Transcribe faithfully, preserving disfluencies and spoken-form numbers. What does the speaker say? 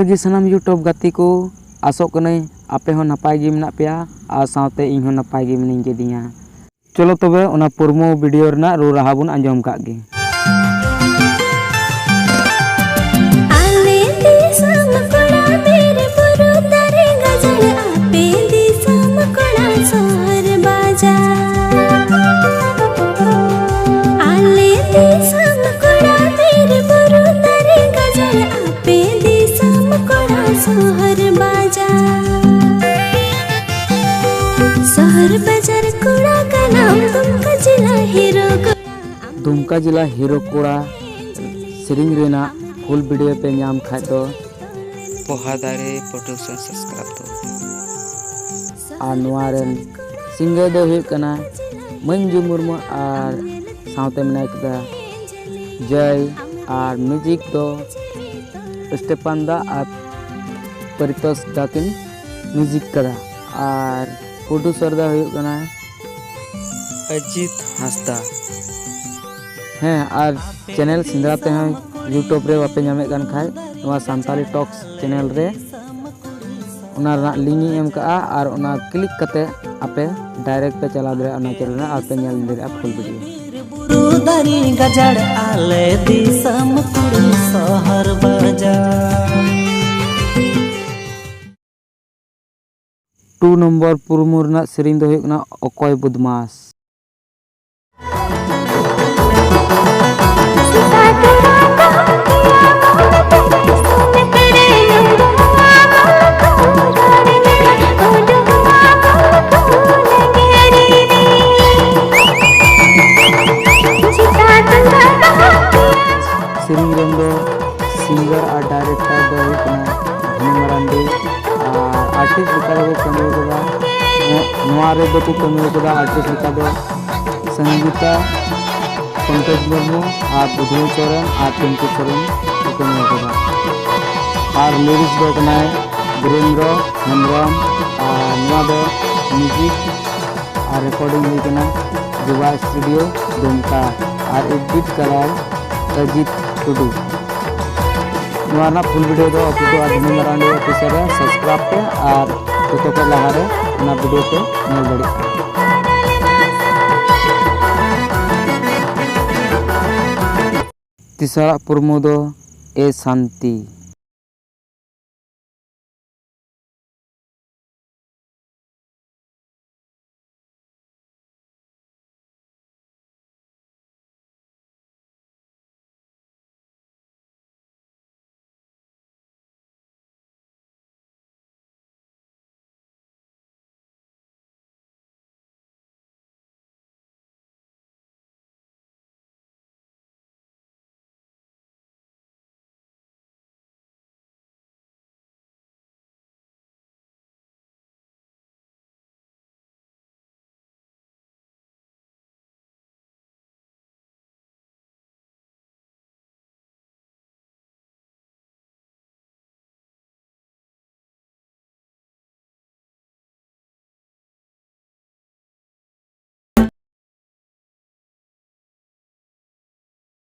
ᱜᱮ ᱥᱟᱱᱟᱢ YouTube ᱜᱟᱛᱮ ᱠᱚ, ᱟᱥᱚᱜ ᱠᱟᱹᱱᱟᱹᱧ ᱟᱯᱮ ᱦᱚᱸ ᱱᱟᱯᱟᱭ ᱜᱮ ᱢᱮᱱᱟᱜ ᱯᱮᱭᱟ ᱟᱨ ᱥᱟᱶᱛᱮ ᱤᱧ ᱦᱚᱸ ᱱᱟᱯᱟᱭ ᱜᱮ ᱢᱤᱱᱟᱹᱧ ᱠᱟᱹᱫᱤᱧᱟ᱾ ᱪᱚᱞᱚ ᱛᱚᱵᱮ ᱚᱱᱟ ᱯᱩᱨᱢᱩ ᱵᱷᱤᱰᱤᱭᱳ ᱨᱮᱱᱟᱜ ᱨᱩ ᱨᱟᱦᱟ ᱵᱚᱱ ᱟᱸᱡᱚᱢ ᱠᱟᱜ ᱜᱮ᱾ ᱟᱞᱮ ᱫᱤᱥᱚᱢ ᱠᱚᱲᱟ ᱵᱤᱨ ᱵᱩᱨᱩ ᱫᱟᱨᱮ ᱜᱟᱡᱟᱲ, ᱟᱯᱮ ᱫᱤᱥᱚᱢ ᱠᱚᱲᱟ ᱥᱚᱦᱚᱨ ᱵᱟᱡᱟᱨ᱾ ᱟᱞᱮ ᱫᱤᱥᱚᱢ ᱠᱚᱲᱟ ᱵᱤᱨ ᱵᱩᱨᱩ ᱫᱟᱨᱮ ᱜᱟᱡᱟᱲ, ᱟᱯᱮ ᱫᱤᱥᱚᱢ ᱠᱚᱲᱟ ᱥᱚᱦᱚᱨ ᱵᱟᱡᱟᱨ᱾ ᱥᱚᱦᱚᱨ ᱵᱟᱡᱟᱨ ᱠᱚᱲᱟ ᱠᱟᱱᱟᱢ, ᱫᱩᱢᱠᱟ ᱡᱮᱞᱟ ᱦᱤᱨᱳ ᱠᱚᱲᱟ᱾ ᱫᱩᱢᱠᱟ ᱡᱮᱞᱟ ᱦᱤᱨᱳ ᱠᱚᱲᱟ ᱥᱮᱨᱮᱧ ᱨᱮᱱᱟᱜ ᱯᱷᱩᱞ ᱵᱷᱤᱰᱤᱭᱳ ᱯᱮ ᱧᱟᱢ ᱠᱷᱟᱡ ᱫᱚ ᱯᱚᱦᱟ ᱫᱟᱨᱮ ᱯᱨᱚᱰᱟᱠᱥᱚᱱ ᱥᱟᱵᱥᱠᱨᱟᱭᱤᱵ ᱫᱚ᱾ ᱟᱨ ᱱᱚᱣᱟ ᱨᱮᱱ ᱥᱤᱝᱜᱟᱨ ᱫᱚ ᱦᱩᱭᱩᱜ ᱠᱟᱱᱟ ᱢᱟᱹᱱᱡᱩ ᱢᱩᱨᱢᱩ ᱟᱨ ᱥᱟᱶᱛᱮ ᱢᱮᱱᱟᱭ ᱠᱟᱫᱟ ᱡᱚᱭ, ᱟᱨ ᱢᱤᱣᱡᱤᱠ ᱫᱚ ᱥᱴᱮᱯᱟᱱ ᱫᱟ ᱟᱨ ᱯᱟᱨᱤᱛᱳᱥ ᱫᱟ ᱠᱤᱱ ᱢᱤᱣᱡᱤᱠ ᱠᱟᱫᱟ᱾ ᱟᱨ ᱯᱨᱚᱰᱩᱥᱟᱨ ᱫᱚ ᱦᱩᱭᱩᱜ ᱠᱟᱱᱟ ᱚᱡᱤᱛ ᱦᱟᱸᱥᱫᱟ᱾ ᱦᱮᱸ, ᱟᱨ ᱪᱮᱱᱮᱞ ᱥᱮᱸᱫᱽᱨᱟ ᱛᱮᱦᱚᱸ YouTube ᱨᱮ ᱵᱟᱯᱮ ᱧᱟᱢᱮᱫ ᱠᱟᱱ ᱠᱷᱟᱡ, ᱱᱚᱣᱟ ᱥᱟᱱᱛᱟᱞᱤ ᱴᱚᱠᱥ ᱪᱮᱱᱮᱞ ᱨᱮ ᱚᱱᱟ ᱨᱮᱱᱟᱜ ᱞᱤᱝᱠ ᱤᱧ ᱮᱢ ᱠᱟᱜᱼᱟ, ᱟᱨ ᱚᱱᱟ ᱠᱞᱤᱠ ᱠᱟᱛᱮ ᱟᱯᱮ ᱰᱟᱭᱨᱮᱠᱴ ᱯᱮ ᱪᱟᱞᱟᱣ ᱫᱟᱲᱮᱭᱟᱜᱼᱟ ᱚᱱᱟ ᱪᱮᱱᱮᱞ ᱨᱮ, ᱟᱨ ᱯᱮ ᱧᱮᱞ ᱫᱟᱲᱮᱭᱟᱜᱼᱟ ᱯᱷᱩᱞ ᱵᱷᱤᱰᱤᱭᱳ᱾ ᱵᱩᱨᱩ ᱫᱟᱨᱮ ᱜᱟᱡᱟᱲ, ᱟᱞᱮ ᱫᱤᱥᱚᱢ ᱠᱩᱲᱤ ᱥᱚᱦᱚᱨ ᱵᱟᱡᱟᱨ᱾ ᱴᱩ ᱱᱚᱢᱵᱚᱨ ᱯᱩᱨᱢᱩ ᱨᱮᱱᱟᱜ ᱥᱮᱨᱮᱧ ᱫᱚ ᱦᱩᱭᱩᱜ ᱠᱟᱱᱟ ᱚᱠᱚᱭ ᱵᱚᱫᱢᱟᱥ᱾ ᱥᱮᱨᱮᱧ ᱨᱮᱱ ᱫᱚ ᱥᱤᱝᱜᱟᱨ ᱟᱨ ᱰᱟᱭᱨᱮᱠᱴᱚᱨ ᱫᱚ ᱦᱩᱭᱩᱜ ᱠᱟᱱᱟ ᱫᱷᱚᱱᱤ ᱢᱟᱨᱟᱱᱰᱤ᱾ ᱟᱨ ᱟᱨᱴᱤᱥᱴ ᱞᱮᱠᱟ ᱫᱚᱠᱚ ᱠᱟᱹᱢᱤ ᱠᱟᱫᱟ, ᱱᱚ-, ᱱᱚᱣᱟ ᱨᱮᱫᱚ ᱠᱚ ᱠᱟᱹᱢᱤ ᱠᱟᱫᱟ ᱟᱨᱴᱤᱥᱴ ᱞᱮᱠᱟ ᱫᱚ ᱥᱚᱝᱜᱤᱛᱟ, ᱯᱚᱝᱠᱚᱡᱽ ᱢᱩᱨᱢᱩ ᱟᱨ ᱵᱩᱫᱷᱩ ᱥᱚᱨᱮᱱ ᱟᱨ ᱯᱤᱝᱠᱩ ᱥᱚᱨᱮᱱ ᱠᱚ ᱠᱟᱹᱢᱤ ᱠᱟᱫᱟ᱾ ᱟᱨ ᱞᱤᱨᱤᱠᱥ ᱫᱚ ᱠᱟᱱᱟᱭ ᱵᱤᱨᱮᱱᱫᱨᱚ ᱦᱮᱢᱵᱨᱚᱢ᱾ ᱟᱨ ᱱᱚᱣᱟ ᱫᱚ ᱢᱤᱣᱡᱤᱠ ᱟᱨ ᱨᱮᱠᱚᱨᱰᱤᱝ ᱦᱩᱭ ᱠᱟᱱᱟ ᱡᱩᱵᱟ ᱥᱴᱩᱰᱤᱭᱳ ᱫᱩᱢᱠᱟ᱾ ᱟᱨ ᱮᱰᱤᱴ ᱠᱟᱫᱟᱭ ᱚᱡᱤᱛ ᱴᱩᱰᱩ᱾ ᱱᱚᱣᱟ ᱨᱮᱱᱟᱜ full video ᱫᱚ ᱟᱯᱮ ᱫᱚ ᱟᱹᱫᱤᱱᱟ ᱢᱟᱨᱟᱱᱰᱤ official ᱨᱮ subscribe ᱯᱮ ᱟᱨ ᱡᱚᱛᱚ ᱠᱷᱚᱱ ᱞᱟᱦᱟ ᱨᱮ ᱚᱱᱟ video ᱯᱮ ᱧᱮᱞ ᱫᱟᱲᱮᱭᱟᱜᱼᱟ᱾ ᱛᱤᱥᱟᱲᱟᱜ ᱯᱩᱨᱢᱩ ᱫᱚ ᱮ ᱥᱟᱱᱛᱤ᱾